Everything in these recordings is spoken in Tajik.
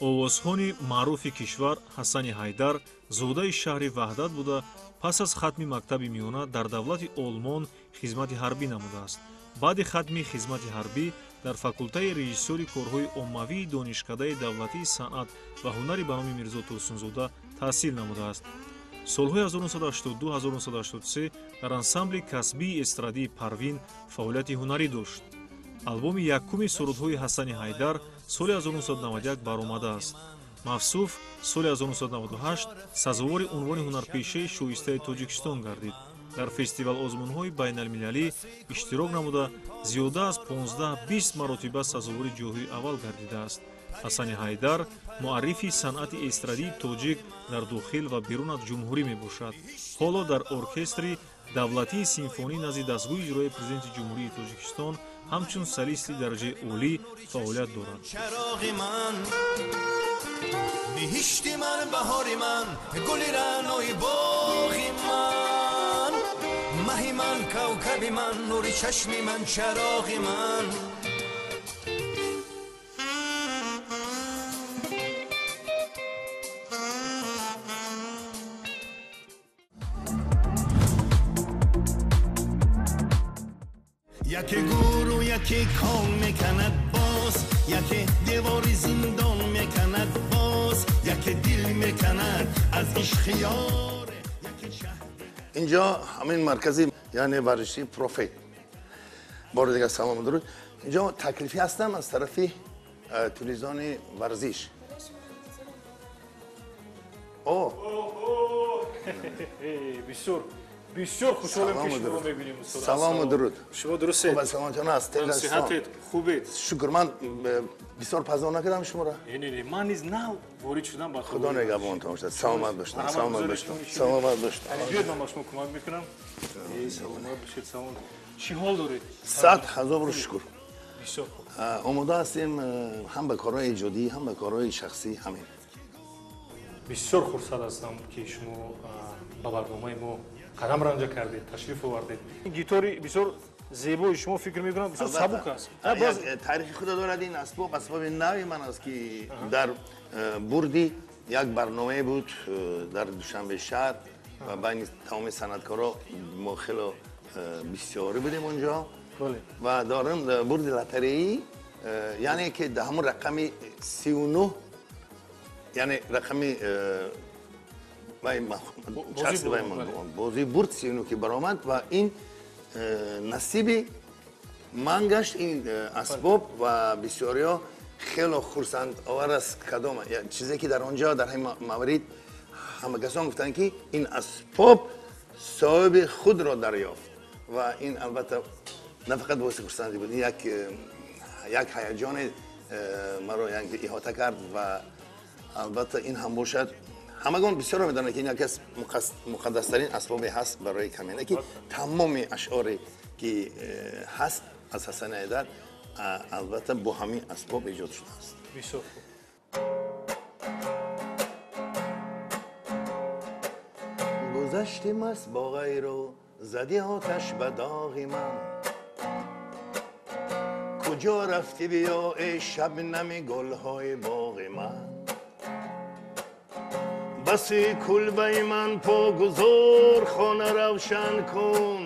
Овозхони маъруфи кишвар Ҳасани Ҳайдар зодаи шаҳри Ваҳдат буда, пас аз хатми мактаби миёна дар давлати Олмон хизмати ҳарбӣ намудааст. Баъди хатми хизмати ҳарбӣ дар факултаи режиссёри корҳои оммавии Донишкадаи давлатии санъат ва ҳунари ба номи Мирзо Турсунзода таҳсил намудааст. Солҳои 1982-1983 дар ансамбли касбии эстрадии Парвин фаъолияти ҳунарӣ дошт. Албоми якуми сурудҳои Ҳасани Ҳайдар соли 1991 баромадааст. Мавсуф соли 1998 сазовори унвони ҳунарпешаи шоистаи Тоҷикистон гардид. Дар фестивал-озмунҳои байналмилалӣ иштирок намуда, зиёда аз 15-20 маротиба сазовори ҷойҳои аввал гардидааст. Ҳасани Ҳайдар муаррифи санъати эстрадии тоҷик дар дохил ва берун аз ҷумҳурӣ мебошад. Ҳоло дар оркестри давлатии симфонӣ назди дастгоҳи иҷроияи Президенти Ҷумҳурии Тоҷикистон ҳамчун солисти дараҷаи олӣ фаъолият дорад. Чароғи ман, биҳишти ман, баҳори ман, гули раънои боғи ман, маҳи ман, кавкаби ман, нури чашми ман, чароғи ман. Яке гуру, яке кон меканад боз, яке девори зиндон меканад боз, яке дил меканад аз ишқи ёр, яке шаҳр. Инҷо ҳамин маркази, яъне варзиши Профет. Бори дигар салом, дуруд. Инҷо таклифӣ ҳастам аз тарафи телевизиони варзиш. О, бисёр бисёр хушҳолем, ки шуморо мебинем. Салому дуруд. Шумо дурустед? Хуб, саломатон аст? Сиҳатед, хубед? Шукр. Ман бисёр пазон накардам шуморо. Не, не, ман низ нав ворид шудам ба Худо нигаҳбонтон бошад. Саломат бошед, саломат бошед, саломат бошед. Биёед, ман ба шумо кӯмак мекунам. Саломат бошед, саломат. Чӣ ҳол доред? 100 000 шукр. Бисёр хуб. Омода ҳастем ҳам ба корҳои эҷодӣ, ҳам ба корҳои шахсӣ, ҳамин. Бисёр хурсанд ҳастам, ки шумо ба барномаи мо қадам ранҷа кардед, ташриф овардед. Гитори бисёр зебои шумо, фикр мекунам, бисёр сабук аст. Таърихи худо дорад ин асбоб. Асбоби нави ман аст, ки дар бурди як барномае буд дар Душанбе шаҳр ва байни тамоми санъаткоро мо хело бисёрӣ будем онҷо ва дорам бурди лотареӣ, яъне ки дар ҳамон рақами 39, яъне рақами бозии бурд 39 ки баромад ва ин насиби ман гашт ин асбоб. Ва бисёриҳо хело хурсандовар аст, кадом чизе ки дар он ҷо дар ҳамин маврид ҳама касон гуфтанд, ки ин асбоб соҳиби худро дарёфт. Ва ин албатта на фақат боиси хурсандӣ буд, як ҳаяҷоне маро иҳота кард. Ва албатта ин ҳам бошад, ҳамагон бисёро медонанд, ки ин яке аз муқаддастарин асбобе ҳаст барои камина, ки тамоми ашъоре ки ҳаст аз Ҳасани Ҳайдар, албатта бо ҳамин асбоб эҷод шудааст. Бисёр хуб. Гузашти маст бо ғайру задӣ оташ ба доғи ман, куҷо рафтӣ, биё, эй шабнами гулҳои боғи ман. Баси кулбаи ман погузор, хона равшан кун,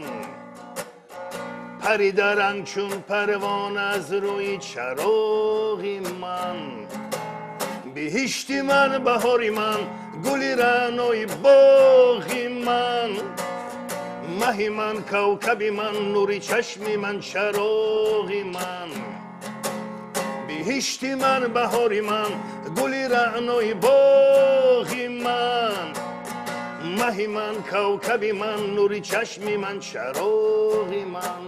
парида ранг чун парвона аз рӯи чароғи ман. Биҳишти ман, баҳори ман, гули раънои боғи ман, маҳи ман, кавкаби ман, нури чашми ман, чароғи ман. Биҳишти ман, баҳори ман, гули раънои боғи ман, маҳи ман, кавкаби ман, нури чашми ман, чароғи ман.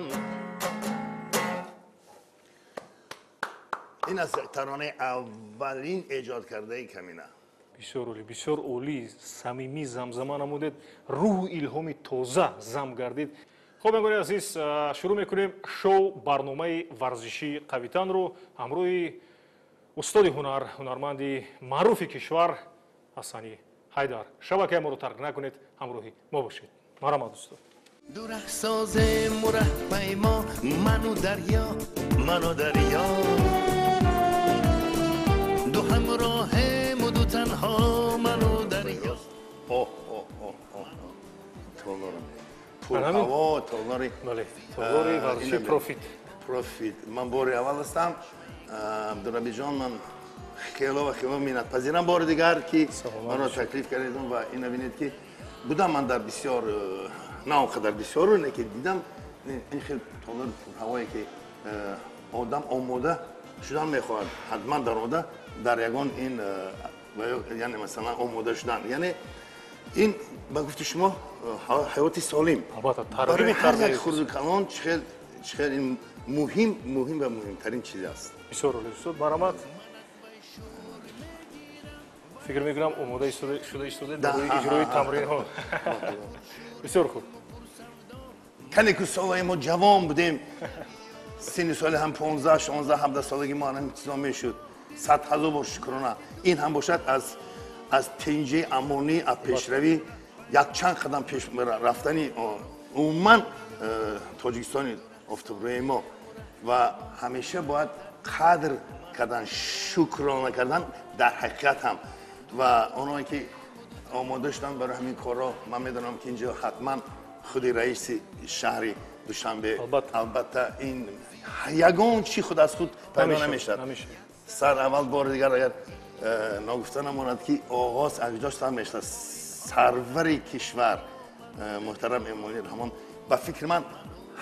Ин аз таронаи аввалин эҷод кардаи камина. Бисёр олӣ, бисёр олӣ, самимӣ замзама намудед, рӯҳу илҳоми тоза зам гардид. Хуб, бинандагони азиз, шурӯъ мекунем шоу барномаи варзишии қавитанро ҳамроҳи устоди ҳунар, ҳунарманди маъруфи кишвар Ҳасани Ҳайдар. Шабакаи моро тарк накунед, ҳамроҳи мо бошед. Марҳамат, устод. Дураҳсозе мураҳпаймо, ману дарё, ману дарё. Ду ҳамроҳем ду танҳо ману дарё. Толорам пурҳаво, толори толори варзиши Профит. Профит. Ман бори аввал ҳастам, Абдурабиҷон, ман хело ва хело миннатпазирам бори дигар, ки маро таклиф кардедум. Ва ина бинед, ки будам ман дар бисёр, на он қадар бисёру, не ки дидам ин хел толори пурҳавое, ки одам омода шудан мехоҳад, ҳатман даромада дар ягон ин, яъне масалан омода шудан, яъне ин ба гуфти шумо ҳаёти солим барои ҳар як хурду калон чихел ин муҳим, муҳим ва муҳимтарин чиз аст. Бисёр олӣ, устод, марҳамат. Фикр мекунам, омода шуда истодаед барои иҷрои тамринҳо. Бисёр хуб. Кане ку солҳои мо ҷавон будем, синни соли ҳам 15, 16, 17 солаги мо ҳамин чизо мешуд. Сад ҳазор бор шукрона. Ин ҳам бошад аз тинҷи, амонӣ, аз пешравӣ, якчанд қадам пеш рафтани умуман Тоҷикистони офтобрӯи мо. Ва ҳамеша бояд қадр кардан, шукрона кардан дар ҳақиқат ҳам. Ва оное ки омода шуданд барои ҳамин корро, ман медонам, ки инҷо ҳатман худи раиси шаҳри Душанбе, албатта, ин ягон чи худ аз худ пайдо намешавад. Сар аввал бори дигар, агар ногуфта намонад, ки оғоз аз куҷо сар мешавад, сарвари кишвар муҳтарам Эмомалӣ Раҳмон, ба фикри ман,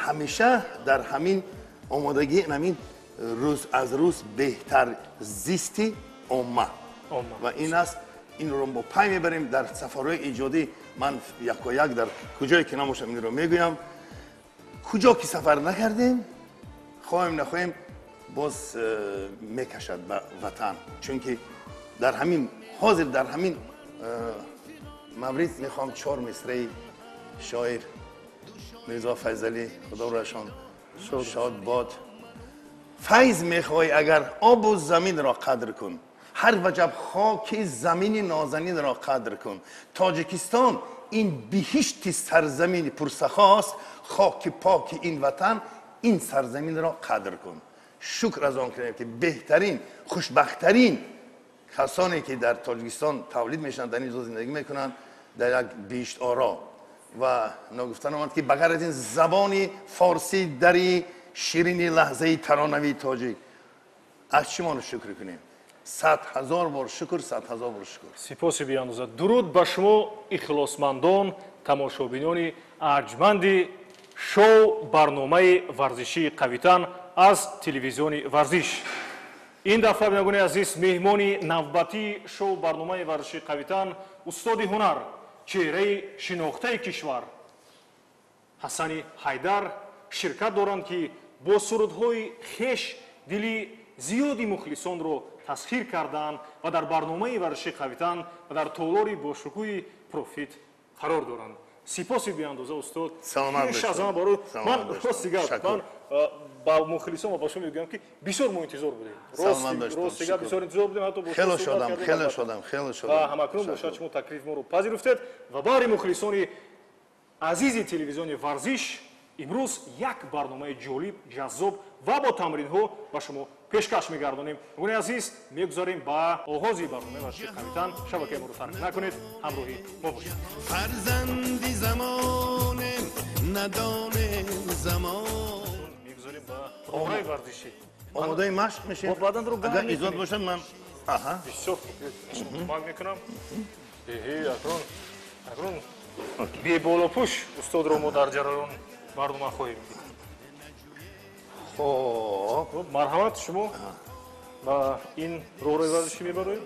ҳамеша дар ҳамин омодагӣ, ҳамин рӯз аз рӯз беҳтар зисти омма ва ин аст. Инро мо пай мебарем дар сафарҳои эҷодӣ. Ман якояк дар куҷое ки набошам, инро мегӯям: куҷо ки сафар накардем, хоҳем нахоҳем, боз мекашад ба ватан. Чунки дар ҳамин ҳозир, дар ҳамин маврид мехоҳам чор мисраи шоир Мирзо Файзалӣ, худо шод бод: «Файз мехоҳӣ агар, обу заминро қадр кун, ҳар ваҷаб хоки замини нозанинро қадр кун. Тоҷикистон ин биҳишти сарзамини пурсахост, хоки поки ин ватан, ин сарзаминро қадр кун». Шукр аз он кунем, ки беҳтарин, хушбахттарин касоне ки дар Тоҷикистон тавлид мешаванд, дар ин ҷо зиндагӣ мекунанд, дар як биҳишторо. Ва ногуфта намонд, ки ба ғайр аз ин забони форсӣ дари ширини лаҳзаи таронавии тоҷик, аз чӣ моро шукр кунем? Сад ҳазор бор шукр, сад ҳазор бор шукр. Сипоси беандоза. Дуруд ба шумо, ихлосмандон, тамошобинони арҷманди шоу барномаи варзишии «Қавитан» аз телевизиони «Варзиш». Ин дафъа, бинандагони азиз, меҳмони навбатии шоу барномаи варзишии «Қавитан» устоди ҳунар, чеҳраи шинохтаи кишвар Ҳасани Ҳайдар ширкат доранд, ки бо сурудҳои хеш дили зиёди мухлисонро тасхир карданд ва дар барномаи варзишии «Қавитан» ва дар толори бошукӯҳи «Профит» қарор доранд. Сипоси беандоза, устод. Пеш аз ҳама барои ман, рости гап, ман ба мухлисон ва ба шумо мегӯям, ки бисёр мо интизор будем, рости гап, бисёр интизор будем. Ҳатто хело шодам, хело шодам, хело шодам. Ва ҳамакнун бошад, шумо таклифи моро пазируфтед ва баҳри мухлисони азизи телевизиони «Варзиш» имрӯз як барномаи ҷолиб, ҷаззоб ва бо тамринҳо ба шумо пешкаш мегардонем. Гуни азиз, мегузарем ба оғози барномаи варзиши «Қавитан». Шабакаи моро тарк накунед, ҳамроҳи мо бошед. Фарзанди замонем, надонем замон. Мегузарем ба роҳраи варзишӣ. Омодаи машқ мешем. Баданро агар иҷозат бошад, ман бисёр хуб, кӯмак мекунам. Эҳе, акнун беболопӯш устодро мо дар ҷараён барнома хоҳем дид. Хоб. Марҳамат, шумо ба ин роҳрои варзишӣ мебароед,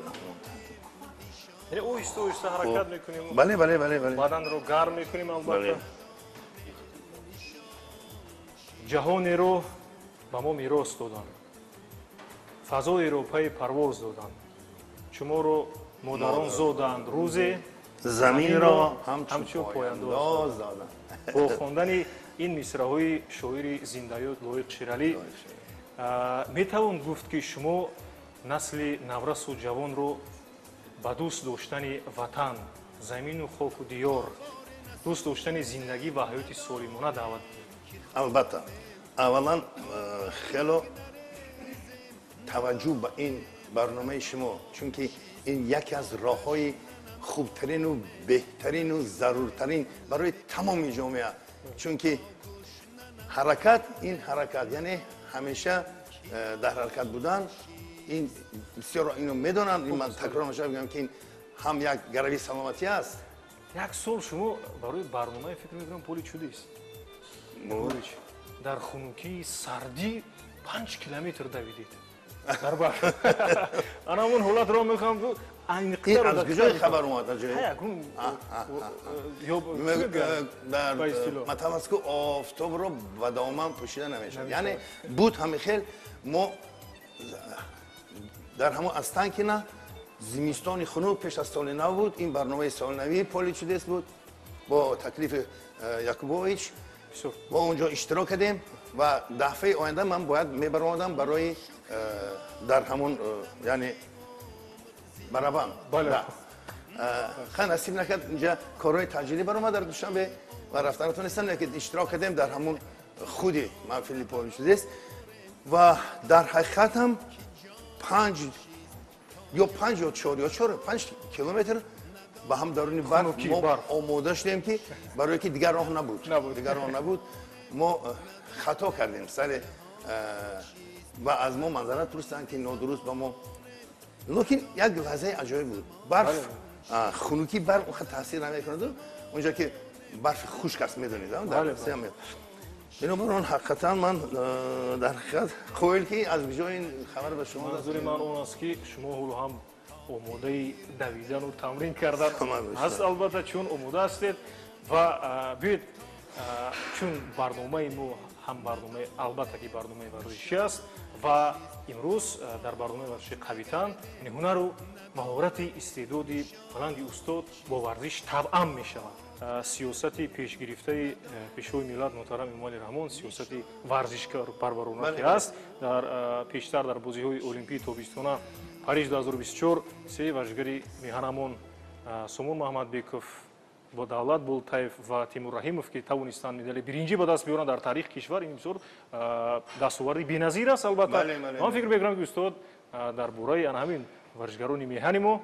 яъне оҳиста оҳиста ҳаракат мекунем. Бале, бале, бале, бале. Баданро гарм мекунем, албатта. Ҷаҳонеро ба мо мерос доданд, фазоеро пайи парвоз доданд, шуморо модарон зоданд рӯзе, заминро ҳамчун пояндоз доданд. Бо хондани ин мисраҳои шоири зиндаёд Лоиқ Шералӣ метавон гуфт, ки шумо насли наврасу ҷавонро ба дӯст доштани ватан, замину хоку диёр, дӯст доштани зиндагӣ ва ҳаёти солимона даъват. Албатта, аввалан, хело таваҷҷӯҳ ба ин Барномаи шумо, чунки ин яке аз роҳҳои хубтарину беҳтарину заруртарин барои тамоми ҷомеа, чунки ҳаракат ин ҳаракат, яъне ҳамеша дар ҳаракат будан, ин бисёр ино медонанд. Ин ман такрор мешавам, мегӯям ки ин ҳам як гарави саломатӣ аст. Як сол шумо барои барномаи фикр мекунам Поле чудес дар хунукии сардӣ 5 километр давидед дар барф. Ана ҳамон ҳолатро мехоҳам ин аз куҷои хабар омад? Дар математика офтобро ба доман пӯшида намешавад, яъне буд ҳамин хел. Мо дар ҳамон Останкино зимистони хунук пеш аз соли нав буд. Ин барномаи солинавии Поле чудес буд бо таклифи Якубович. Мо онҷо иштирок кардем ва дафъаи оянда ман бояд мебаромадам барои дар ҳамон, яъне барабан. Ха, насиб накард, инҷа корҳои таъҷилӣ баромад дар Душанбе ва рафта натонистам, лекин иштирок кардем дар ҳамон худи маҳфили Поле чудес ва дар ҳақиқат ҳам 5 ё 5 ё 4 ё 4-5 километр ба ҳам даруни барф мо омода шудем, ки барое ки дигар роҳ набуд, дигар роҳ набуд. Мо хато кардем сари ва аз мо манзара пурсиданд, ки нодуруст ба мо, лекин як лаҳзаи аҷоиб буд. Барф, хунукии барф он таъсир намекунад, онҷо ки барфи хушк аст, медонед. Бинобар он ҳақиқатан ман дар ҳақиқат қоил ки аз куҷо ин хабар ба шумо. Манзури ман он аст, ки шумо ҳоло ҳам омодаи давидану тамрин кардан ҳаст, албатта, чун омода ҳастед. Ва биёед, чун барномаи мо ҳам барномаи, албатта ки барномаи варзишӣ аст ва имрӯз дар барномаи варзиши Қавитан ҳунару маҳорати истеъдоди баланди устод бо варзиш тавъам мешавад. Сиёсати пешгирифтаи Пешвои миллат муҳтарам Эмомалӣ Раҳмон сиёсати варзишпарварона ки аст. Дар пештар дар бозиҳои олимпии тобистона Париж 2024 се варзишгари меҳанамон Сомон Маҳмадбеков, бо Давлат Болтаев ва Тимур Раҳимов, ки тавонистанд медали биринҷӣ ба даст биёранд дар таърихи кишвар, ин бисёр дастоварди беназир аст. Албатта, ман фикр мекунам, ки устод дар бораи ана ҳамин варзишгарони меҳани мо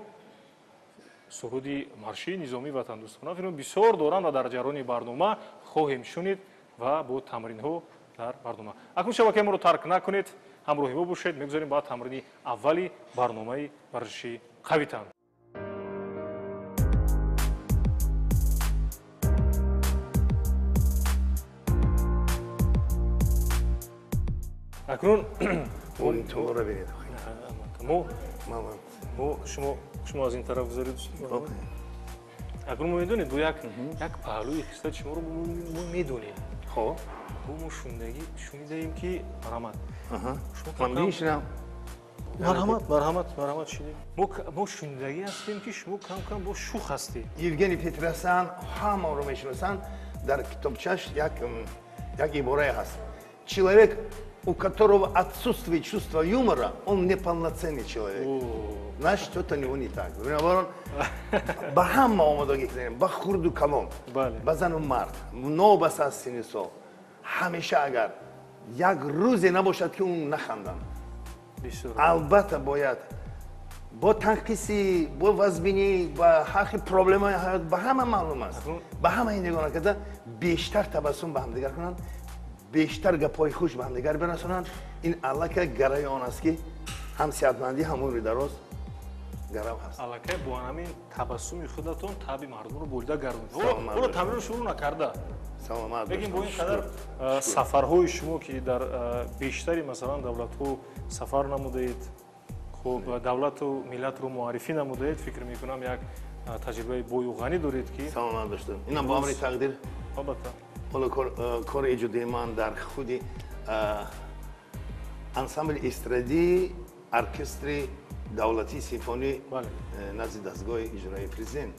суруди маршии низомии ватандӯстона филм бисёр доранд ва дар ҷараёни барнома хоҳем шунид ва бо тамринҳо дар барнома. Акнун шабакаи моро тарк накунед, ҳамроҳи мо бошед. Мегузорем ба тамрини аввали барномаи варзиши Қавитан. Акнун торро бинед. Мо шумо аз ин тараф гузаред. Акнун мо медонед, бо як паҳлӯи хислати шуморо мо медонем. Хоб, мо шунидаем, ки марҳамат. Ман бишинам. Марҳамат, марҳамат, марҳамат, шинед. Мо шунидагӣ ҳастем, ки шумо кам кам бо шӯх ҳастед. Евгений Петросян, ҳамаро мешиносанд, дар китобчаш як иборае ҳаст: человек, у которого отсутствует чувство юмора, он неполноценный человек. Значит, что-то у него не так. Ба ҳама омодагӣ кардем, ба хурду калон, ба зану мард, новобаста аз синни сол. Ҳамеша агар як рӯзе набошад, ки он нахандам. Албатта, бояд бо танқисӣ, бо вазбинӣ, ба ҳар хел проблемаи ҳаёт ба ҳама маълум аст. Ба ҳама ин нигоҳ накарда, бештар табассум ба ҳамдигар кунанд, бештар гапҳои хуш ба ҳамдигар бирасонанд. Ин аллакай гарави он аст, ки ҳам сеҳатмандӣ, ҳам умри дароз гарав ҳаст. Аллакай бо ҳамин табассуми худатон таби мардумро болида гардонед. Ҳоло тамринро шурӯъ накарда, Саломат. Лекин бо ин қадар сафарҳои шумо, ки дар бештари, масалан, давлатҳо сафар намудаед, хуб, давлату миллатро муаррифӣ намудаед, фикр мекунам, як таҷрибаи бою ғанӣ доред, ки Саломат бошед. Инам бо амри тақдир. Албатта. Ҳоло кори эҷодии ман дар худи ансамбли эстрадии оркестри давлатии симфонӣ назди дастгоҳи иҷроии президент.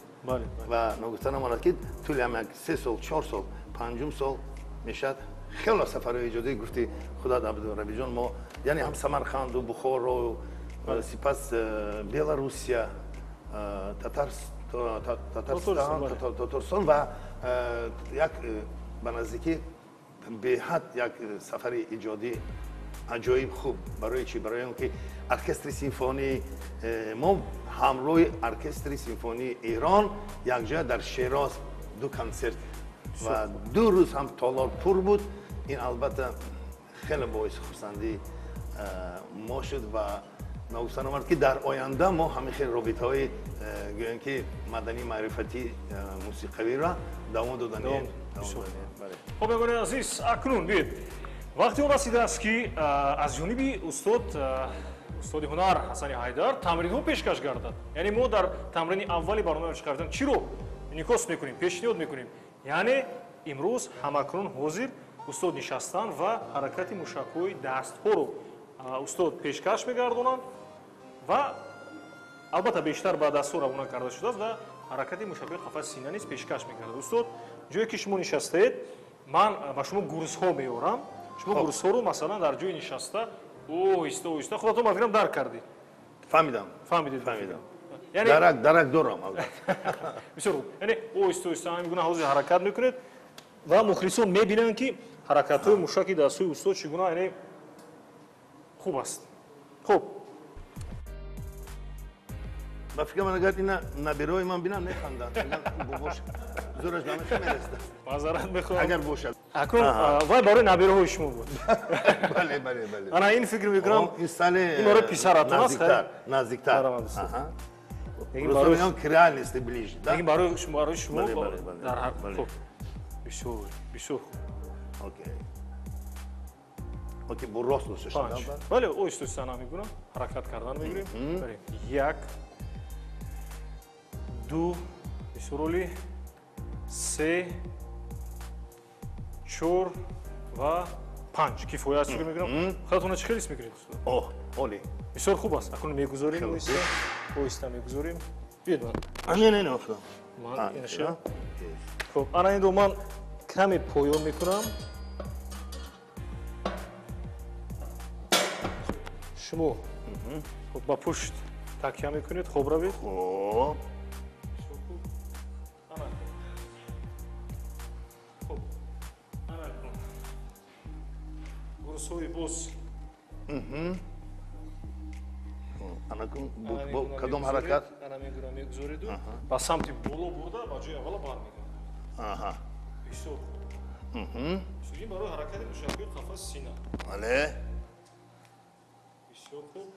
Ва ногуфта намонад, ки тӯли ҳам як 3 сол, 4 сол, панҷум сол мешавад, хеле сафарҳои эҷодӣ, гуфти худат, Абдурабиҷон, мо яъне ҳам Самарқанду Бухоро, сипас Беларусия, Татарстан, Татарстон ва як ба наздикӣ беҳад як сафари иҷодӣ аҷоиб хуб. Барои чӣ? Барои он ки оркестри симфонии мо ҳамроҳи оркестри симфонии Эрон якҷоя дар Шероз 2 консерт ва 2 рӯз ҳам толор пур буд. Ин албатта хеле боиси хурсандии мо шуд ва ногуфта намояд ки дар оянда мо ҳамин хел робитаҳои гӯем ки маданӣ, маърифатӣ, мусиқавиро давом доданем. Хуб, меҳмонони азиз, акнун биёед вақти он расидааст ки аз ҷониби устоди ҳунар Ҳасани Ҳайдар тамринҳо пешкаш гардад. Яъне мо дар тамрини аввали барномаи варзиши қавитан чиро инъикос мекунем, пешниҳод мекунем? Яъне имрӯз ҳамакнун ҳозир устод нишастан ва ҳаракати мушакҳои дастҳоро устод пешкаш мегардонанд ва албатта бештар ба дастҳо равона карда шудааст ва ҳаракати мушакҳои қафаси сина низ пешкаш мегардад. Устод, ҷое ки шумо нишастаед, ман ба шумо гурзҳо меорам. Шумо гурзҳоро масалан дар ҷои нишаста оҳиста оҳиста худатон ба фикрам дарк кардед. Фаҳмидам. Фаҳмидед? Фаҳмидам. Дарак дорам албатта. Бисёр хуб. Яъне оҳиста оҳиста ҳамин гуна ҳозир ҳаракат мекунед ва мухлисон мебинанд ки ҳаракатҳои мушаки дастҳои устод чӣ гуна, яъне хуб аст. Хуб, ба фикр ман агар ина набираҳои ман бинанд механданд, бобош зӯраш ба ман мерасад. Маъзарат мехоҳам агар бошад. Акнун вай барои набираҳои шумо буд. Бале, бале, бале. Ана ин фикр мекунам ин сали ин барои писаратон аст. Наздиктар. Барои к реальности ближе. Лекин барои шумо дар хуб. Бисёр, бисёр хуб. Окей. Окей, бо рост гузоштан. Бале, оҳиста оҳиста намегӯям, ҳаракат кардан мегирем. 1, 2, бисёр олӣ, 3, 4 ва 5. Кифоя аст, фикр мекунам. Худатонро чӣ хел ҳис мекунед, устод? Оҳ, олӣ. Бисёр хуб аст. Акнун мегузорем оҳиста, оҳиста мегузорем. Биёед ман. Не, не, не, худам. Ман инаша. Хуб, ана инро ман каме поён мекунам. Шумо ба пушт такя мекунед, хоб равед. Хоб. Гурсҳои боз. Анакун бо кадом ҳаракат? Ана мегӯра мегузореду ба самти боло бурда ба ҷои аввала бармегардад. Аҳа. Бисёр хуб. Ин барои ҳаракати мушакҳои қафаси сина. Бале. Бисёр хуб.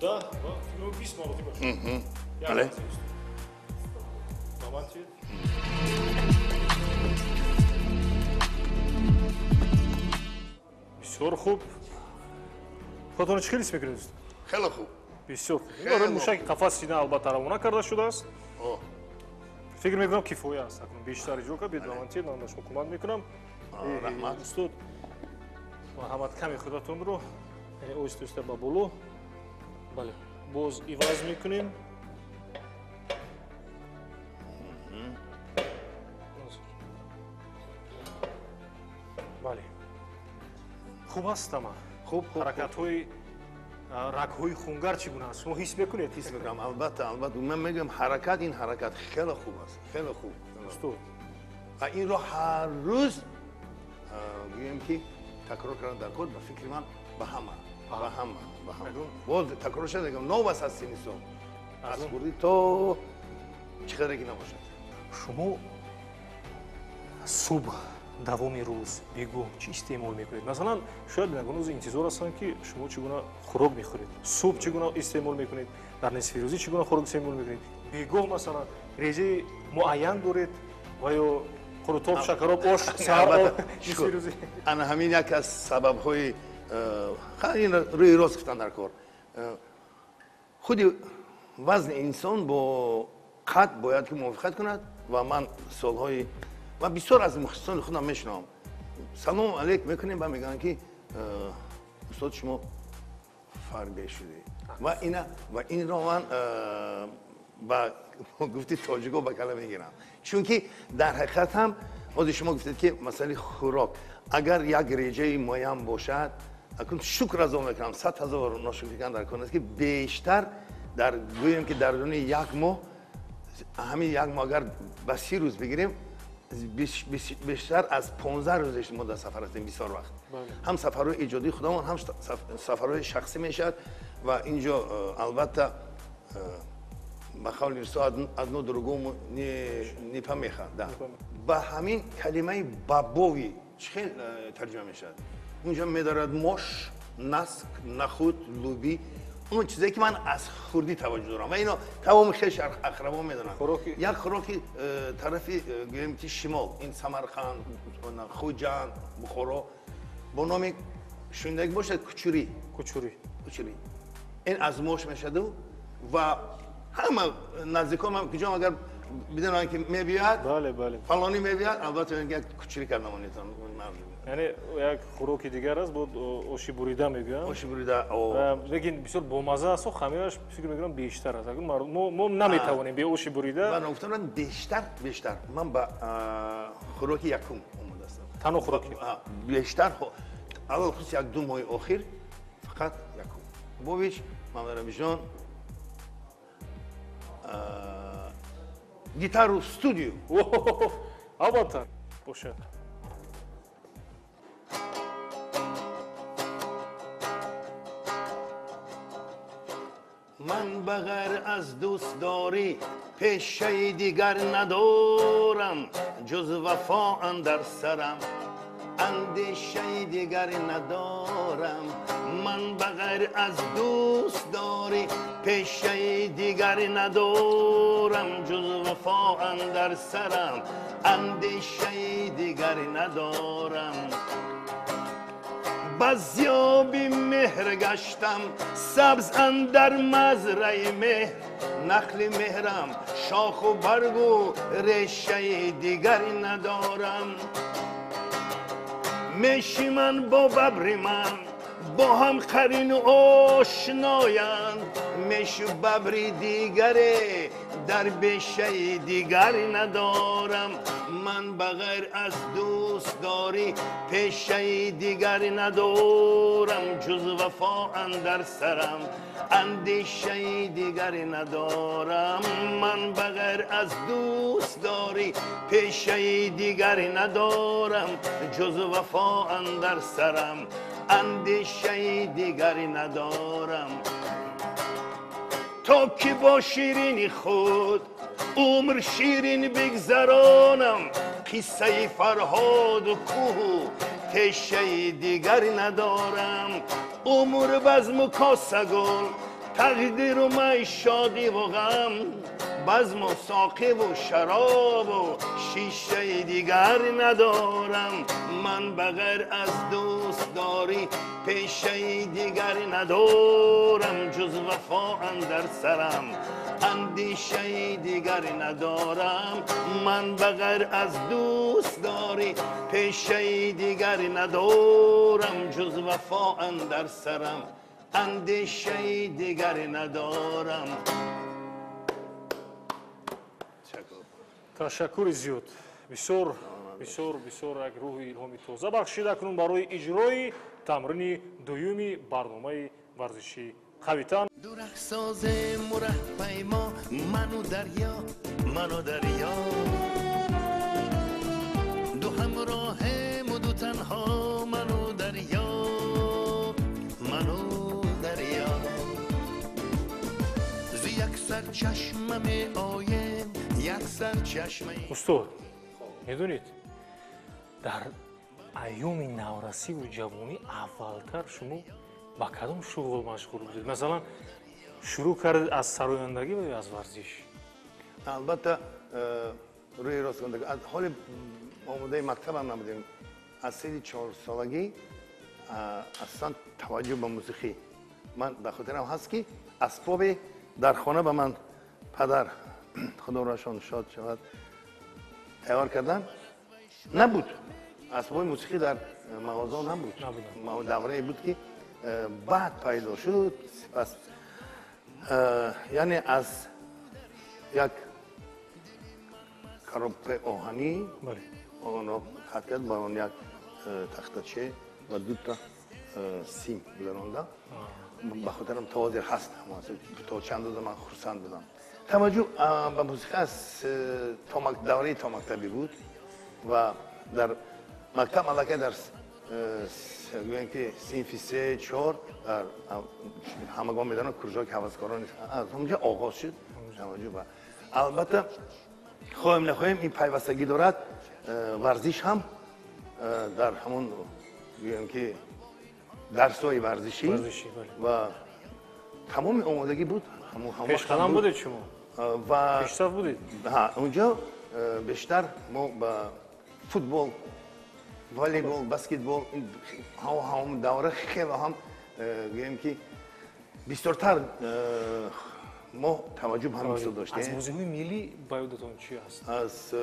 Да, 20 маротиба шуд. Бале. Ба ман тиед. Бисёр хуб. Худатонро чӣ хел ҳис мекунед, устод? Хеле хуб. Бисёр хуб. Барои мушаки қафаси сина албатта равона карда шудааст. Фикр мекунам кифоя аст. Акнун бештар иҷро кард, биёед ба ман тиед, ман ба шумо кӯмак мекунам. Раҳмат. Устод, марҳамат, каме худатонро яъне оҳиста оҳиста ба боло. Бале, боз иваз мекунем. Бале, хуб аст ама. Хуб, хуб. Ҳаракатҳои рагҳои хунгар чӣ гуна аст? Шумо ҳис мекунед? Ҳис мекунам, албатта, албатта. Ман мегӯям ҳаракат, ин ҳаракат хеле хуб аст, хеле хуб. Устод, ва инро ҳар рӯз гӯем ки такрор кардан дар кор, ба фикри ман ба ҳама, ба ҳама, ба ҳама. Боз такрор шуда мегӯям, новаст аз синни сол, аз хурдӣ то чӣ қадре ки набошад. Шумо субҳ давоми рӯз бегоҳ чӣ истеъмол мекунед? Масалан, шояд бинандагон рӯз интизор ҳастанд ки шумо чӣ гуна хӯрок мехӯред, субҳ чӣ гуна истеъмол мекунед, дар нисфирӯзӣ чӣ гуна хӯрок истеъмол мекунед, бегоҳ масалан режаи муайян доред ва ё қурутоб, шакароб, ош, саҳар, нисфирӯзӣ? Ана ҳамин як аз сабабҳои ин рӯи рост гуфтан дар кор. Худи вазни инсон бо қад бояд ки мувофиқат кунад ва ман солҳои ва бисёр аз мухлисони худам мешунавам, салом алейк мекунем ва мегӯянд ки устод шумо фарбе шудед ва инро ман Ба гуфти тоҷико ба кала мегирам, чунки дар ҳақиқат ҳам ҳозир шумо гуфтед, ки масъалаи хӯрок агар як реҷаи муайян бошад, акун шукр аз он мекунам, 100 000 ношукрӣ кардан дар кор аст, ки бештар дар гӯем, ки дар дуни як моҳ, ҳамин як моҳ агар ба 30 рӯз бигирем, бештар аз 15 рӯзеш мо дар сафар ҳастем. Бисёр вақт ҳам сафарҳои эҷодии худамон, ҳам сафарҳои шахсӣ мешавад ва инҷо албатта ба қавли русо одно другому не помеха. Да, ба ҳамин калимаи бобовый чӣ хел тарҷума мешавад? Унҷо медорад мош, наск, нахуд, луби, он чизое ки ман аз хурдӣ таваҷҷӯҳ дорам ва ино тамоми хеш ақрабо медонанд. Як хӯроки тарафи гӯем ки шимол, ин Самарқанд, Хуҷанд, Бухоро, бо номи шунидаги бошад, кучурӣ. Кучурӣ. Кучурӣ ин аз мош мешаду ва ҳама наздикон куҷо агар бидонанд, ки мебиёяд, бале бале фалонӣ мебиёяд, албатта як кучурӣ карда монетон. Яъне як хӯроки дигар аст, бо оши бурида мегӯянд. Оши бурида. Лекин бисёр бомаза асту хамираш, фикр мекунам, бештар аст. Мо наметавонем бе оши бурида. Ман гуфтам, бештар ман ба хӯроки якум омода ҳастам. Танҳо хӯроки. Бештар, алалхусус як ду моҳи охир, фақат якум бович Мамадрабиҷон гитару студию. Албатта, бошад. Ман ба ғайр аз дӯстдорӣ пешаи дигар надорам, ҷуз вафо андар сарам андешаи дигар надорам. Ман ба ғайр аз дӯстдорӣ пешаи дигар надорам, ҷуз вафо андар сарам андешаи дигар надорам. Ба зиёби меҳр гаштам сабз андар мазраи меҳр, нахли меҳрам шоху баргу решаи дигар надорам. Меши ман бо бабри ман бо ҳам қарину ошноянд, мешу бабри дигаре дар бешаи дигар надорам. Ман ба ғайр аз дӯстдорӣ пешаи дигар надорам, ҷуз вафо андар сарам андешаи дигар надорам. Ман ба ғайр аз дӯстдорӣ пешаи дигар надорам, ҷуз вафо андар сарам андешаи дигар надорам. То ки бо ширини худ умр ширин бигзаронам, қиссаи Фарҳоду кӯҳу тешаи дигар надорам. Умр базму косагул, тақдиру май, шодиву ғам, базму соқиву шаробу шишаи дигар надорам. Ман ба ғайр аз дӯстдорӣ пешаи дигар надорам, ҷуз вафо андар сарам андешаи дигар надорам. Ман ба ғайр аз дӯстдорӣ пешаи дигар надорам, ҷуз вафо андар сарам андешаи дигар надорам. Ташаккури зиёд, бисёр бисёр бисёр як рӯҳи илҳоми тоза бахшид. Акнун барои иҷрои тамрини дуюми барномаи варзишии қавитан. Дураҳсозе мураҳпаймо, ману дарё, ману дарё, ду ҳамроҳему ду танҳо, ману дарё, ману дарё, зи як сарчашма меоем, як сарчашма. Устод, медонед, дар айёми наврасиву ҷавонӣ аввалтар шумо ба кадом шуғл машғул будед? Масалан, шурӯъ кардед аз сарояндагӣ ва ё аз варзиш? Албатта, рӯи рост, ҳоли омодаи мактабам набудем. Аз синни 4-солагӣ асосан таваҷҷӯҳ ба мусиқӣ. Ман дар хотирам ҳаст, ки асбобе дар хона ба ман падар, худорошон шод шавад, тайёр кардан набуд. Асбоби мусиқӣ дар мағоза набуд. Даврае буд, ки баъд пайдо шуд. Сипас, яъне аз Як коробкаи оҳанӣ онро хат кард, ба он як тахтаче ва дута сим гузаронда. Ба хотирам то ҳозир ҳаст, то чанд рӯза ман хурсанд будам. Таваҷҷӯҳ ба мусиқа аз давраи томактабӣ буд ва дар мактаб аллакай дар гӯем ки синфи се чор дар ҳамагон медонанд кружоки ҳаваскорон аз ҳамонҷо оғоз шуд таваҷҷӯҳ ба. Албатта хоҳем нахоҳем ин пайвастагӣ дорад, варзиш ҳам дар ҳамон гӯем ки дарсҳои варзишӣ ва тамоми омодагӣ буд. Пешқадам будед шумо? Ва пешсаф будед? Онҷо бештар мо ба футбол, волейбол, баскетбол ҳамон давра хело ҳам гӯем ки бисёртар мо таваҷҷӯҳ ба ҳамин чизо доштем. Аз бозиҳои миллӣ ба ёдатон чи аст? Аз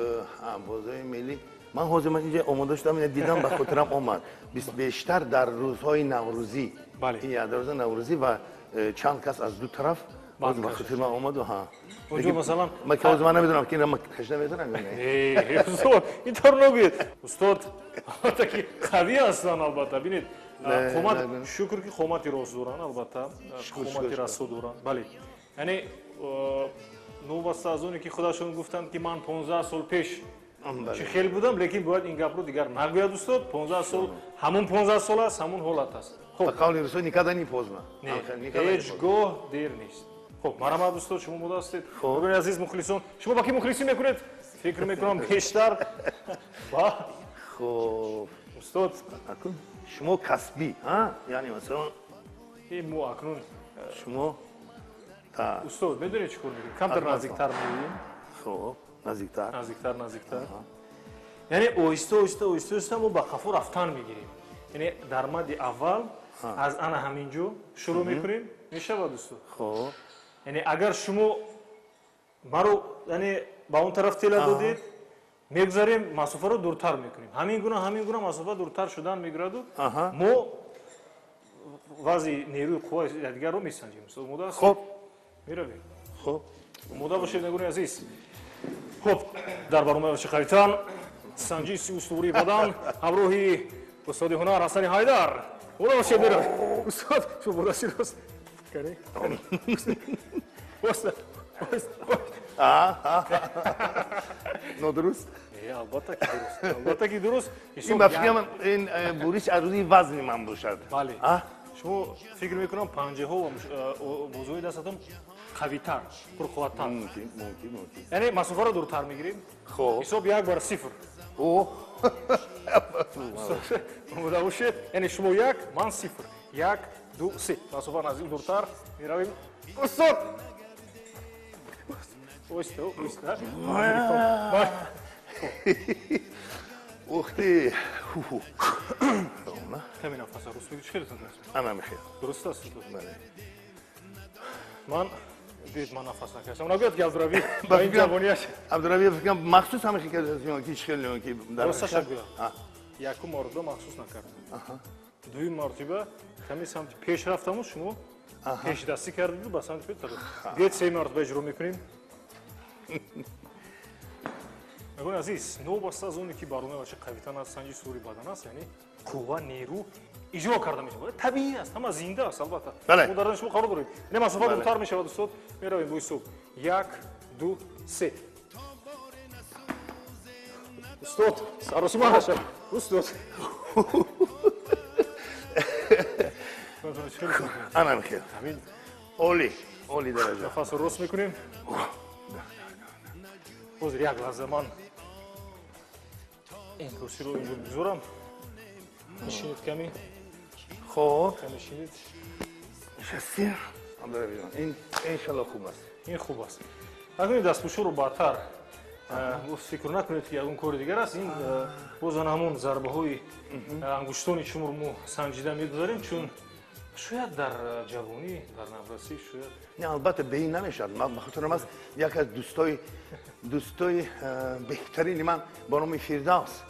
бозиҳои миллӣ ман ҳозир ман инҷа омода шудам, ина дидам, ба хотирам омад. Бештар дар рӯзҳои наврӯзӣ, ин як рӯзи наврӯзӣ ва чанд кас аз ду тараф боз ба хотир ман омаду ҳа. Онҷо масалан ман ки ҳозир ман намедонам ки инро ман кашида метавонам ё не. Устод, ин тавр нагӯед. Устод, албатта ки қавӣ ҳастанд, албатта. Бинед, қомат, шукр ки қомати рост доранд, албатта, қомати расо доранд. Бале. Яъне новобаста аз оне ки худашон гуфтанд ки ман 15 сол пеш чӣ хел будам, лекин бояд ин гапро дигар нагӯяд устод. 15 сол ҳамон 15 сол аст, ҳамон ҳолат аст. Ба қавли русо никогда не поздно. Ҳеҷ гоҳ дер нест. Хуб, марҳамат устод, шумо омода ҳастед? Бубинед азиз мухлисон, шумо ба ки мухлисӣ мекунед? Фикр мекунам бештар ба хуб устод. Шумо касбӣ, яъне масалан мо акнун шумо устод медонед чӣ кор мекунем? Камтар наздиктар меоем. Хуб, наздиктар. Наздиктар, наздиктар. Яъне оҳиста оҳиста оҳиста оҳиста мо ба қафо рафтан мегирем. Яъне дар мадди аввал аз ана ҳамин ҷо шурӯъ мекунем. Мешавад устод? Хуб. Яъне агар шумо маро яъне ба он тараф тела додед, мегузарем, масофаро дуртар мекунем. Ҳамин гуна, ҳамин гуна масофа дуртар шудан мегираду мо вазъи нерӯи қувваи якдигарро месанҷем. Устод, омода ҳастед? Хуб. Меравем. Хуб. Омода бошед, нагуни азиз. Хуб, дар барномаи варзиши қавитан санҷиши устувории бадан ҳамроҳи устоди ҳунар Ҳасани Ҳайдар. Омода бошед, меравем. Устод, шумо бодасти рост. Нодуруст? Албатта ки дуруст. Албатта ки дуруст. Ин ба фикрам ин буриш аз рӯи вазни ман бошад. Бале. Шумо фикр мекунам панҷаҳо ва бозуҳои дастатон қавитар, пурқувваттар. Мумкин, мумкин, мумкин. Яъне масофаро дуртар мегирем. Хуб. Ҳисоб 1-0. Омода бошед. Яъне шумо 1, ман 0. 1, 2, 3. Масофа наздик дуртар меравем. Устод! Оҳиста, оҳиста. Ух ты! Каме нафаса рост мегӯ, чӣ хеле дуруст? Ана мехел. Дуруст аст? Бале. Ман бед ман нафас накашам. Нагӯяд ки Абдуравӣ ба ин ҷавонияш. Абдуравӣ фикрам махсус ҳама хел кардааст, ки чӣ хел ки дар росташа гӯям. Якум маротиба махсус накардам. Дуюм маротиба каме самти пеш рафтаму шумо пешдастӣ кардиду ба самти пеш тараф. Биёед сеюм маротиба иҷро мекунем. Мегӯям азиз, новобаста аз оне ки барномаи варзиши қавитан аст, санҷиши устувори бадан аст, яъне қувва, нерӯ иҷро карда мешавад. Табиӣ аст, ҳама зинда аст, албатта. Мо дар шумо қарор дорем. Не, масофа дуртар мешавад, устод. Меравем бо ҳисоб. 1, 2, 3. Устод, саросима нашав. Устод. Ана мехел. Оли, оли дараҷа. Нафасро рост мекунем. Ҳозир як лаҳза ман ин курсиро инҷо бигузорам. Нишинед каме. Хуб. Каме шинед. Нишастем. Абдуравиҷон, ин хеле хуб аст. Ин хуб аст. Акнун дастпӯшоро баъдтар фикр накунед ки ягон кори дигар аст. Ин боз ан ҳамон зарбаҳои ангуштони шуморо мо санҷида мегузарем, чун шояд дар ҷавонӣ, дар наврасӣ шояд. Не, албатта бе ин намешавад. Ман ба хотирам аст як аз дӯстои беҳтарини ман ба номи Фирдавс.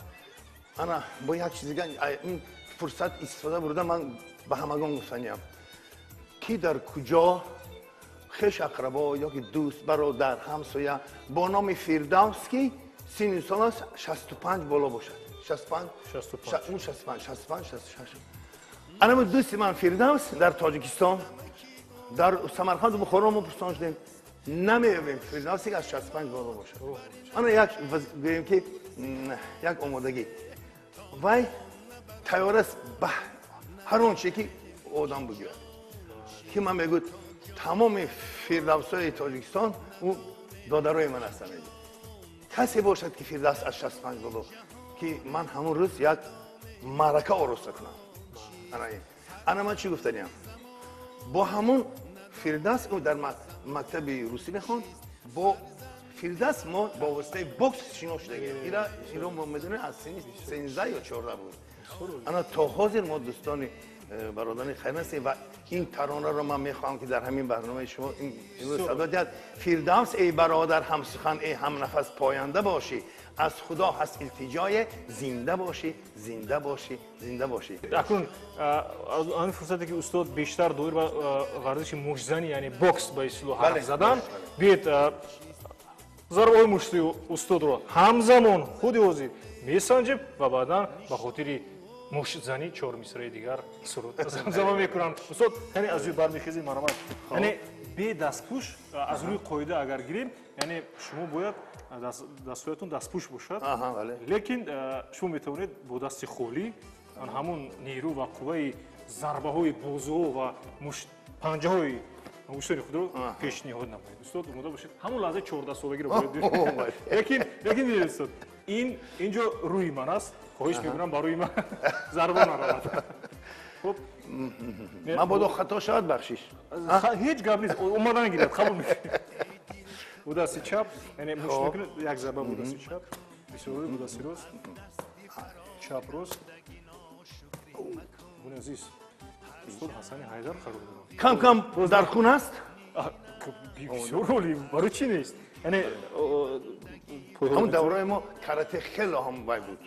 Ана бо як чиз дигар ин фурсат истифода бурда ман ба ҳамагон гуфтаниям, ки дар куҷо Хеш ақрабо ёки дӯст, бародар, ҳамсоя бо номи Фирдавс, ки синни солаш 65 боло бошад. 65, 65, 65, 66. Анаму дӯсти ман Фирдавс дар Тоҷикистон, дар Самарқанду Бухоро мо пурсон шудем, намеёбем Фирдавсе ки аз 65 боло бошад. Ана як гӯем ки як омодагӣ. Вай тайёр аст ба ҳар он чизе ки одам бигӯяд. Ки ман мегӯяд тамоми фирдавсҳои Тоҷикистон ӯ додарои ман ҳастанд. Касе бошад ки Фирдавс аз 65 боло, ки ман ҳамон рӯз як маърака ороста кунам. Ана ман чӣ гуфтаниям? Бо ҳамон Фирдавс ӯ дар мактаби русӣ мехонд, бо Фирдавс мо бо воситаи бокс шинос шудагем. Иро мо медонем аз синни 13 ё 14 буд. Ана то ҳозир мо дӯстони бародари хайр ҳастем ва ин таронаро ман мехоҳам ки дар ҳамин барномаи шумо имрӯз садо диҳад. Фирдавс эй бародар, ҳамсухан, эй ҳамнафас, поянда бошӣ, аз Худо ҳаст илтиҷое, зинда бошӣ, зинда бошӣ, зинда бошӣ. Акнун аз ҳамин фурсате ки устод бештар доир ба варзиши муштзанӣ, яъне бокс ба истилоҳ ҳарф задан, биёед зарбаҳои муштии устодро ҳамзамон худи ҳозир месанҷем ва баъдан ба хотири муштзанӣ чор мисраи дигар суруд замзама мекунам. Устод, яъне аз рӯи бармехезӣ маромад, яъне бе дастпӯш, аз рӯи қоида агар гирем, яъне шумо бояд дастҳоятон дастпӯш бошад, лекин шумо метавонед бо дасти холӣ ҳамон нерӯ ва қувваи зарбаҳои бозуҳо ва панҷаҳои ангуштони худро пешниҳод намоед. Устод, омода бошед. Ҳамон лаҳзаи 14-солагиро бояд. Лекин дидед, устод, ин инҷо рӯи ман аст. Хоҳиш мекунам ба рӯи ман зарба наравад. Хуб, мабодо хато шавад, бахшиш. Ҳеҷ гап нест, омада нагирад, қабул мекунед. Бо дасти чап, яъне мушт мекунед, як зарба бо дасти чап, бисёр бо дасти рост, чап рост. Буни азиз, устод Ҳасани Ҳайдар қарор дорад. Кам кам дар хун аст? Бисёр олӣ, барои чӣ нест? Яъне ҳамон давраи мо карате хеле ҳам вай буд.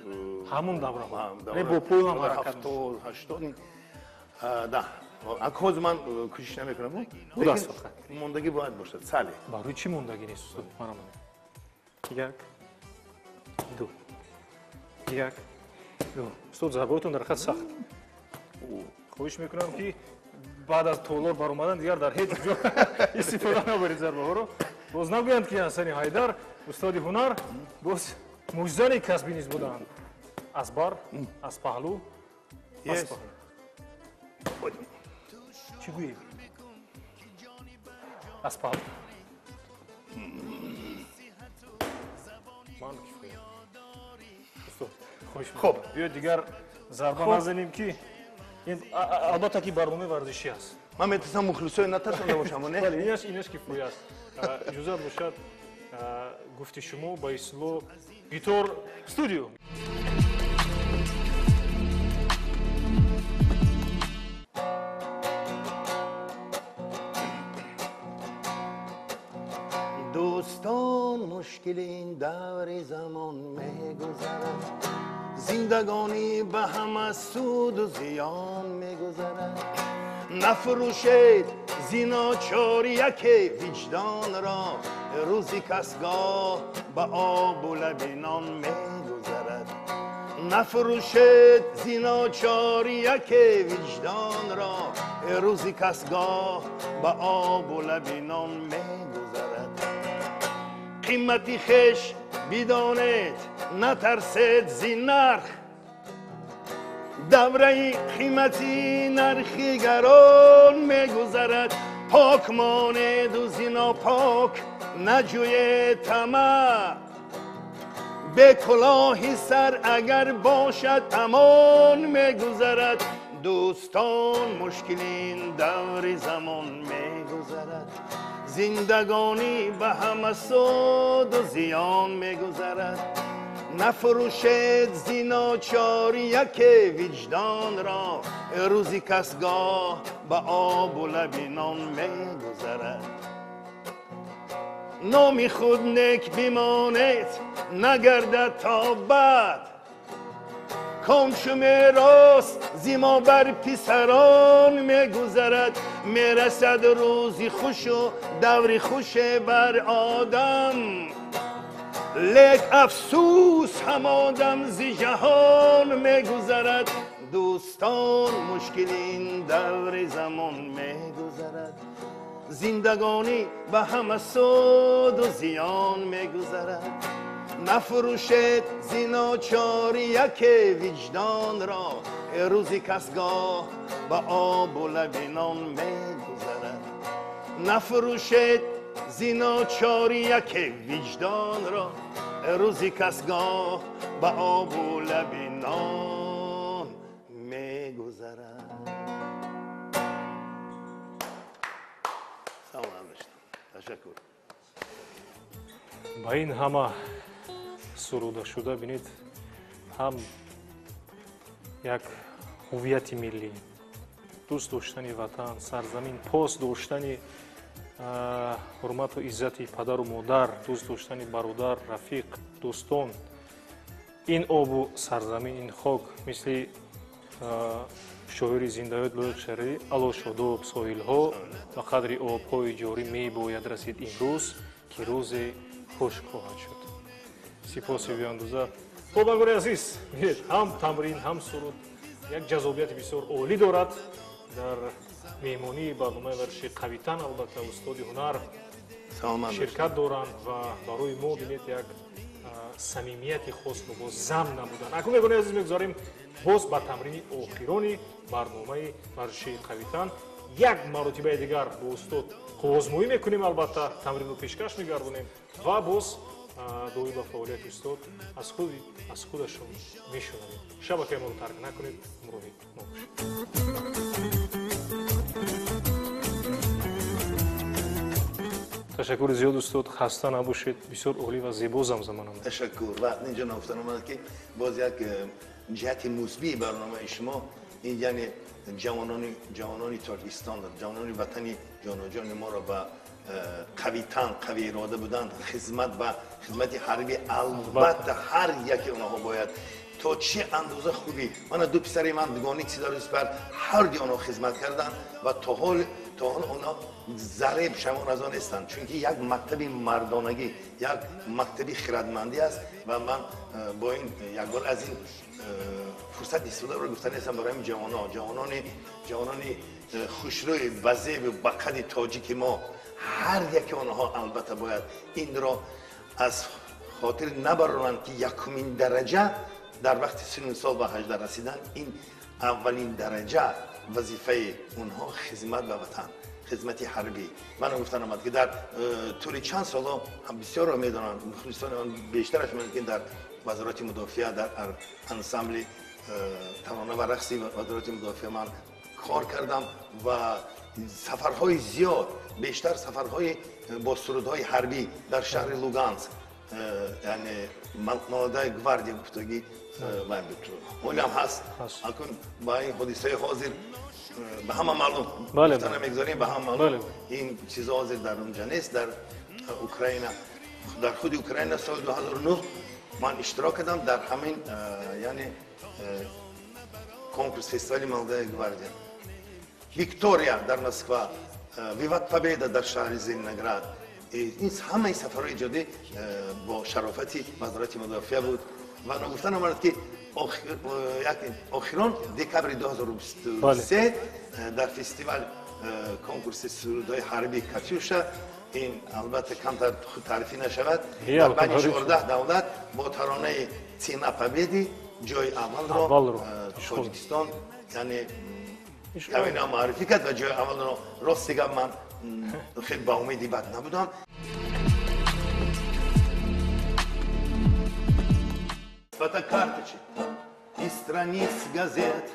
Ҳамон давраҳо. Яъне бо пой ҳам ҳаракат. 70, 80. Да. Ҳозир ман кӯшиш намекунам. Мондагӣ бояд бошад, сале. Барои чӣ мондагӣ нест, устод? Марамон. Як, ду. Як, ду. Устод, зарбаҳоятон дар ҳақиқат сахт. Хоҳиш мекунам ки баъд аз толор баромадан дигар дар ҳеҷ ҷо истифода набаред зарбаҳоро. Боз нагӯянд ки Ҳасани Ҳайдар устоди ҳунар боз муштзани касбӣ низ буданд. Аз бар, аз паҳлӯ, аз паҳлӯ. Чӣ гӯем? Аз паҳлӯ. Ман кифоя. Устод, хоҳиш мекунам. Биёед дигар зарба назанем ки ин албатта ки барномаи варзишӣ аст. Ман метавонам мухлисои натарсонда бошам, не? Бале, инаш кифоя аст. Иҷозат бошад, гуфти шумо ба истилоҳ гитор студио. Дӯстон, мушкили ин даври замон мегузарад, зиндагонӣ ба ҳама суду зиён мегузарад. Нафурӯшед зиночори яке виҷдонро, рӯзи касгоҳ ба обу лаби нон мегузарад. Нафурӯшед зиночори яке виҷдонро, рӯзи касгоҳ ба обу лаби нон мегузарад. Қимати хеш бидонед, натарсед зи нарх, давраи қимати нархи гарон мегузарад. Пок монеду зи нопок наҷӯед тамаъ, бе кулоҳи сар агар бошад амон мегузарад. Дӯстон, мушкилин даври замон мегузарад, зиндагонӣ ба ҳама суду зиён мегузарад. Нафурӯшед зиночори яке виҷдонро, рӯзи касгоҳ ба обу лаби нон мегузарад. Номи худ нек бимонед, нагардад то бад, кончу мерос зи мо бар писарон мегузарад. Мерасад рӯзи хушу даври хуше бар одам, лек афсӯс ҳам одам зи ҷаҳон мегузарад. Дӯстон, мушкили ин даври замон мегузарад. Зиндагонӣ ба ҳама суду зиён мегузарад. Нафурӯшед зиночори яке виҷдонро, рӯзи касгоҳ ба обу лаби нон мегузарад. Нафурӯшед зиночори яке виҷдонро, рӯзи касгоҳ ба обу лаби нон мегузарад. Саломат бошед, ташаккур. Ба ин ҳама сурудашуда бинед, ҳам як ҳуввияти миллӣ, дӯст доштани ватан, сарзамин, пос доштани ҳурмату иззати падару модар, дӯст доштани бародар, рафиқ, дӯстон, ин обу сарзамин, ин хок, мисли шоири зиндаёд Лоиқ Шарифӣ: ало шодоб соҳилҳо, ба қадри обҳои ҷорӣ мебояд расид имрӯз, ки рӯзе хушк хоҳад шуд. Сипоси беандоза. Хуб, бангори азиз, бинед, ҳам тамрин, ҳам суруд як ҷазобияти бисёр олӣ дорад. Дар меҳмонии барномаи варзиши Қавитан албатта устоди ҳунар ширкат доранд ва барои мо бинед як самимияти хосро боз зам намуданд. Акнун, меҳмони азиз, мегузорем боз ба тамрини охирони барномаи варзиши Қавитан. Як маротибаи дигар бо устод қуввозмоӣ мекунем, албатта тамринро пешкаш мегардонем ва боз доир ба фаъолияти устод аз худашон мешунавем. Шабакаи моро тарк накунед, ҳамроҳи мо бошед. Ташаккури зиёд, устод, хаста набошед, бисёр олӣ ва зебо замзама намуд. Ташаккур. Ва инҷо нагуфтан омад, ки боз як ҷиҳати мусбии барномаи шумо ин, яъне ҷавонони Тоҷикистон, ҷавонони ватани ҷоноҷони моро ба қавитан, қави ирода будан, хизмат ва хизмати ҳарбӣ, албатта ҳар яке онҳо бояд то чӣ андоза хубӣ. Мана ду писари ман, дугоник Сидору Испар, ҳар ду онҳо хизмат карданд ва то ҳол онҳо зарре пушаймон аз он нестанд, чунки як мактаби мардонагӣ, як мактаби хирадмандӣ аст. Ва ман бо ин як бор аз ин фурсат истифода бурда гуфта нестам барои ҳамин ҷавонони хушрӯи, базебу ба қадди тоҷики мо, ҳар яке онҳо албатта бояд инро аз хотир набароранд, ки якумин дараҷа дар вақти синну сол ба 18 расидан, ин аввалин дараҷа вазифаи онҳо хизмат ба ватан, хизмати ҳарбӣ. Ман гуфтан омад, ки дар тӯли чанд соло бисёрро медонанд, мухлисони ман бештараш медонанд, ки дар Вазорати мудофиа, дар ансамбли тарона ва рақси Вазорати мудофиа ман кор кардам ва сафарҳои зиёд, бештар сафарҳои бо сурудҳои ҳарбӣ дар шаҳри Луганск, яъне Молодая гвардия гуфтагӣ ҳолиам ҳаст. Акун ба ин ҳодисаи ҳозир ба ҳама маълум, гуфта намегузорем, ба ҳама маълум, ин чизо ҳозир дар онҷа нест, дар Украина. Дар худи Украина соли 2009 ман иштирок кардам дар ҳамин, яъне конкурс фестивали Молодая гвардия, Виктория дар Москва, Виват Победа дар шаҳри Зеленоград. Ин ҳамаи сафарҳои иҷодӣ бо шарофати Вазорати мудофиа буд. Ва ногуфта намонад, ки охирон декабри 2023 дар фестивал конкурси сурудҳои ҳарбии Катюша, ин албатта камтар худтаърифӣ нашавад, дар байни 14 давлат бо таронаи Цена Победы ҷои аввалро Тоҷикистон, яъне камина муаррифӣ кард ва ҷои аввалро. Рости гап, ман хеле ба умеди бад набудам. Фотокарточек из страниц газет,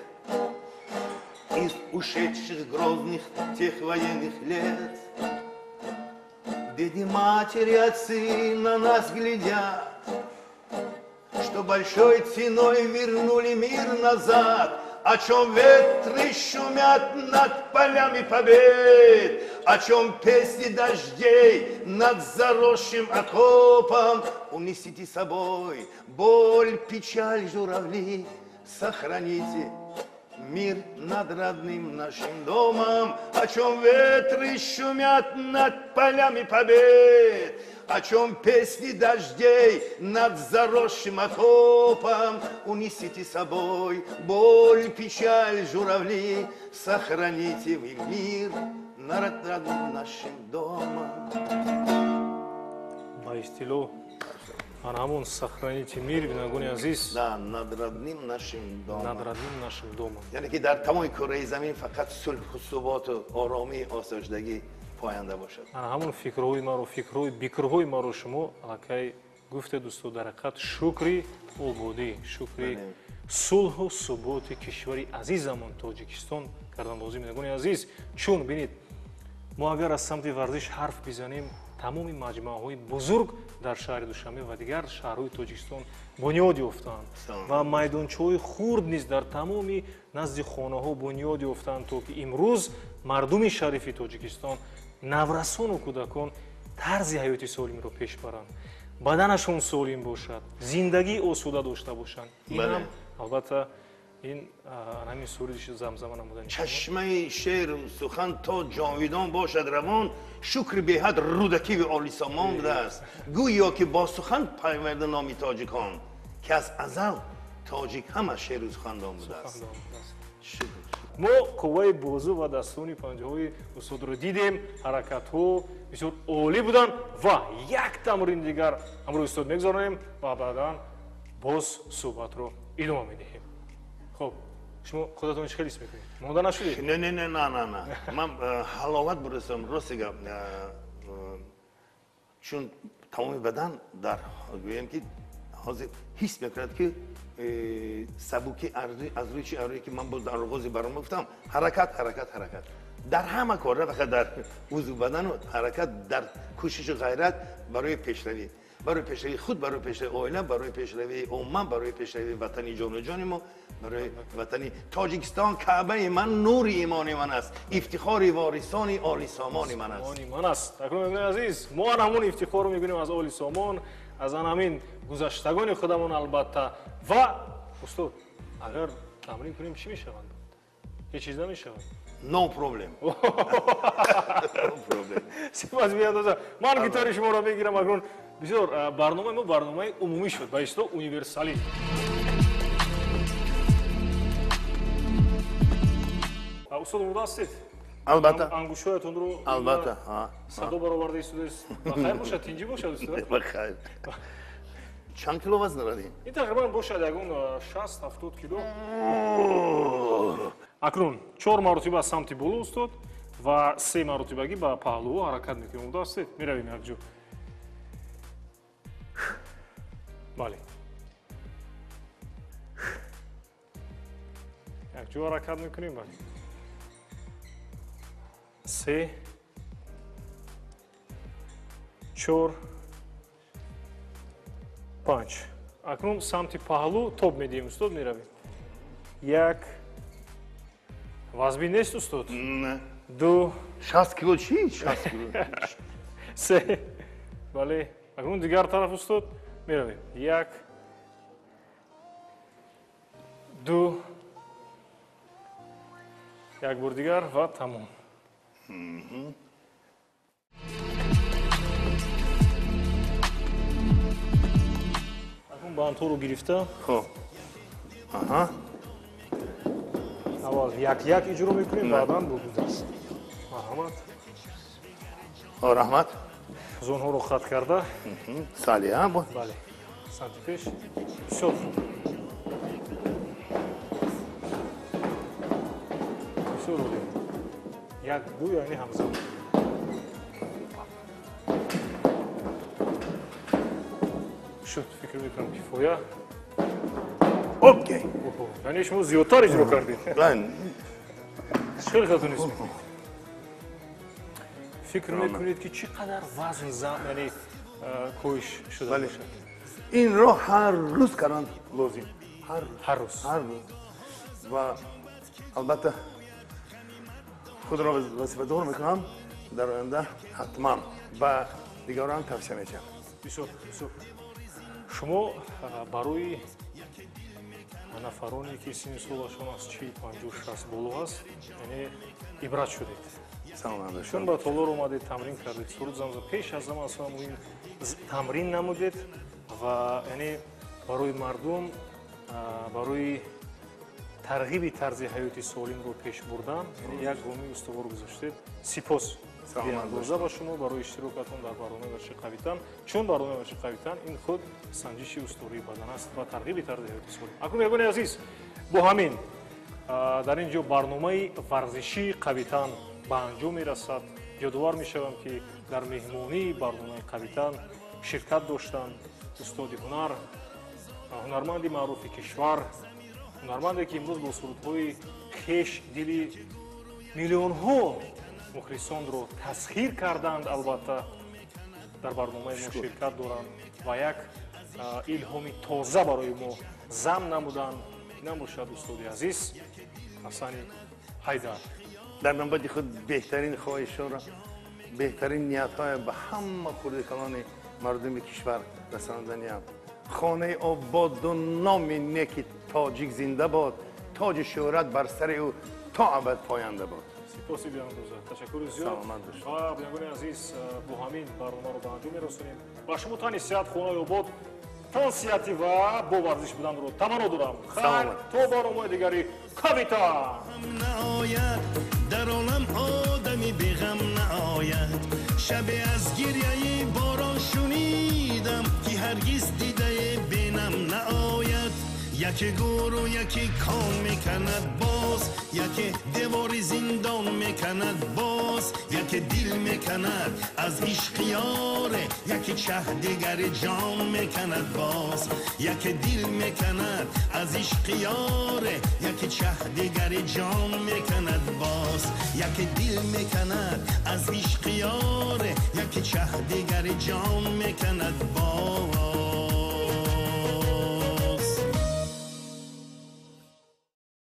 из ушедших грозных тех военных лет. Деди, матери, отцы на нас глядят, что большой ценой вернули мир назад, о чем ветры шумят над полями побед, о чем песни дождей над заросшим окопом. Унесите с собой боль, печаль, журавли, сохраните Мир над родным нашим домом, о чем ветры шумят над полями побед, о чем песни дождей над заросшим окопом. Унесите с собой боль, печаль, журавли, сохраните вы мир над родным нашим домом. Ба истилоҳ ҳамон сохраните мир, бинандагони азиз. Да, над родным нашим домом. Над родным нашим домом. Яъне ки дар тамоми кураи замин фақат сулҳу суботу оромӣ, осоиштагӣ поянда бошад. Ана ҳамон фикрҳои маро, фикрҳои бикрҳои маро шумо аллакай гуфтед, устод. Дар ҳақиқат шукри ободӣ, шукри сулҳу суботи кишвари азизамон Тоҷикистон кардан лозим, бинандагони азиз. Чун бинед, мо агар аз самти варзиш ҳарф бизанем, тамоми маҷмӯаҳои бузург дар шаҳри Душанбе ва дигар шаҳрҳои Тоҷикистон бунёд ёфтанд ва майдончаҳои хурд низ дар тамоми назди хонаҳо бунёд ёфтанд, то ки имрӯз мардуми шарифи Тоҷикистон, наврасону кӯдакон тарзи ҳаёти солимро пеш баранд, баданашон солим бошад, зиндагии осуда дошта бошанд. Ин ҳам албатта ин ҳамин суруди замзама намудани чашмаи шеъру сухан то ҷовидон бошад равон, шукри беҳад Рӯдакиви Олисомон будааст. Гӯё ки бо сухан пайварда номи тоҷикон, ки аз азал тоҷик ҳама шеъру сухандон будааст. Мо қувваи бозу ва дастони панҷаҳои устодро дидем, ҳаракатҳо бисёр олӣ буданд ва як тамрини дигар ҳамроҳи устод мегузаронем ва баъдан боз суҳбатро идома медиҳем. Хуб, шумо худатон чӣ хел ҳис мекунед? Монда нашудед? Не, не, не, на, на, на. Ман ҳаловат бурдастам, рости гап. Чун тамоми бадан дар гӯем ки ҳозир ҳис мекунад ки сабукӣ аз рӯи чи арӯе ки ман боз дар оғози барнома гуфтам, ҳаракат, ҳаракат, ҳаракат. Дар ҳама кор, на фақат дар узв бадану ҳаракат, дар кӯшишу ғайрат барои пешравӣ. Барои пешравии худ, барои пешравии оила, барои пешравии умма, барои пешравии ватани ҷону ҷони мо, барои ватани Тоҷикистон. Каъбаи ман нури имони ман аст, ифтихори ворисони оли сомони ман аст. Ман аст. Акнун азиз, мо ан ҳамон ифтихорро мегӯем аз оли сомон, аз ан ҳамин гузаштагони худамон албатта. Ва устод, агар тамрин кунем чӣ мешавад? Ҳеҷ чиз намешавад. No problem. No problem. Сипас биандоза. Ман гитари шуморо мегирам акнун. Бисёр барномаи мо барномаи умумӣ шуд, ба истилоҳ универсалӣ. Устод, омода ҳастед? Албатта. Ангушҳоятонро албатта садо бароварда истодааст. Ба хайр бошад, тинҷӣ бошад, устод? Ба хайр. Чанд кило вазн дорад ин? Ин тақрибан бошад ягон 60-70 кило. Акнун 4 маротиба самти боло, устод, ва 3 маротибагӣ ба паҳлӯҳо ҳаракат мекунем. Омода ҳастед? Меравем якҷо. Бале. Якҷо ҳаракат мекунем, бале. 3 4 5. Акнун самти паҳлӯ тоб медиҳем, устод, меравем. 1. Вазбин нест, устод? Не. 2. 60 кило чӣ? 60 кило. 3. Бале. Акнун дигар тараф, устод, меравем. 1 2 як бор дигар ва тамом. Акнун бандҳоро гирифта. Хуб. Аҳа. Аввал як-як иҷро мекунем, баъдан бо ду даст. Марҳамат. Раҳмат. Зонҳоро хат карда. Сали, а? Бале. Самти пеш. Бисёр хуб. Бисёр олӣ. 1 2, яъне ҳамзамон. Шуд, фикр мекунам кифоя. Окей. Яъне шумо зиёдтар иҷро кардед. Хеле хато нест. Фикр мекунед ки чӣ қадар вазн яъне коҳиш шуда бошад? Инро ҳар рӯз кардан лозим. Ҳар рӯз. Ҳар рӯз. Ва албатта худро вазифадор мекунам, дар оянда ҳатман ба дигарон тавсия медиҳам. Бисёр бисёр. Шумо барои Нафароне ки синни солашон аз 40, 50, 60 боло аст, яъне ибрат шудед. Чун ба толор омадед, тамрин кардед, суруд замзам, пеш аз ҳама аслан муҳим тамрин намудед ва яъне барои мардум, барои тарғиби тарзи ҳаёти солимро пеш бурдан як гоми устувор гузоштед. Сипос беандоза ба шумо барои иштирокатон дар барномаи варзиши қавитан, чун барномаи варзиши қавитан ин худ санҷиши устувории бадан аст ва тарғиби тарзи ҳаёти солим. Акнун, меҳмони азиз, бо ҳамин дар ин ҷо барномаи варзишии қавитан ба анҷом мерасад. Ёдовар мешавам, ки дар меҳмонии барномаи қавитан ширкат доштанд устоди ҳунар, ҳунарманди маъруфи кишвар, ҳунарманде, ки имрӯз бо сурудҳои хеш дили миллионҳо мухлисонро тасхир карданд, албатта дар барномаи мо ширкат доранд ва як илҳоми тоза барои мо зам намуданд, ки набошад устоди азиз Ҳасани Ҳайдар. Дар навбати худ беҳтарин хоҳишҳоро, беҳтарин ниятҳоя ба ҳама хурдикалони мардуми кишвар расонданиям. Хонаи ободу номи неки тоҷик зинда бод, тоҷи шӯҳрат бар сари ӯ то абад поянда бод. Сипоси беандоза, ташаккури зиёд. Ва бинандагони азиз, бо ҳамин барномаро ба анҷом мерасонем. Ба шумо тани сиҳат, хонаи обод, тан сиҳатӣ ва бо варзиш буданро таманно дорам. Хайр, то барномаи дигари қавитан. Наояд дар олам одами беғам, наояд. Шабе аз гирьяи борон шунидам, ки ҳаргиз дидае бенам наояд. Яке гуру, яке кон меканад боз, яке девори зиндон меканад боз, яке дил меканад аз ишқи ёре, яке чаҳ дигари ҷон меканад боз, яке дил меканад аз ишқи ёре, яке чаҳ дигари ҷон меканад боз, яке дил меканад аз ишқи ёре, яке чаҳ дигари ҷон меканад боз.